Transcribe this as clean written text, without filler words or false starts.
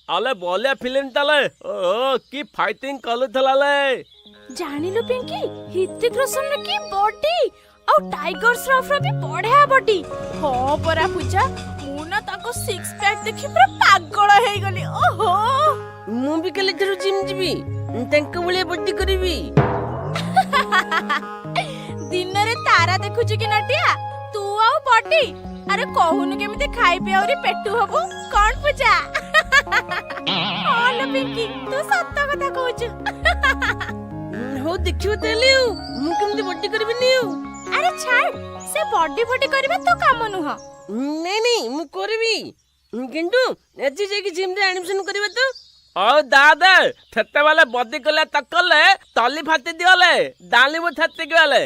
ଆଲେ Ballia film ତାଲେ। ଓ କି fighting କରୁଥିଲା ଲେ। ଜାଣିଲୁ ପିଙ୍କି, ହୃତିକ ରୋଶନର କି ବଡି ଆଉ ଟାଇଗର ଶ୍ରଫର ବି ବଢିଆ ବଡି। ହଁ ପରା ପୂଜା, ମୁଁ ନା ତାଙ୍କ ସିକ୍ସ ପ୍ୟାକ୍ ଦେଖି ପୁରା ପାଗଳ ହେଇଗଲି। ଓହୋ। ମୁଁ ବି କାଲି ଠାରୁ ଜିମ୍ ଯିବି, ତାଙ୍କ ଭଳିଆ ବଡି କରିବି। ଦିନରେ ତାରା ଦେଖୁଛୁ କି ନଟିଆ? ତୁ ଆଉ ବଡି। ଆରେ କହୁନୁ, କେମିତି ଖାଇ ପିଇ ଆହୁରି ପେଟୁ ହବୁ। କଣ ପୂଜା? ହଁ ଲୋ ପିଙ୍କି, ତୁ ସତ କଥା କହୁଛୁ। ହଉ ଦେଖିବ ତାହେଲେ ଆଉ, ମୁଁ କେମିତି ବଡି କରିବିନି ଆଉ। ଆରେ ଛାଡ, ସେ ବଡି ଫଡି କରିବା ତୋ କାମ ନୁହଁ। ନାଇଁ ନାଇଁ, ମୁଁ କରିବି, କିନ୍ତୁ ଆଜି ଯାଇକି ଜିମ୍ରେ ଆଡମିସନ କରିବା ତ। ହଉ ଦାଦା, ସେତେବେଳେ ବଡି କଲେ ତ କଲେ ତଲି ଫାଟି ଦିଅଲେ, ଦାଲିବୁ ଛାତିକି ବାଲେ।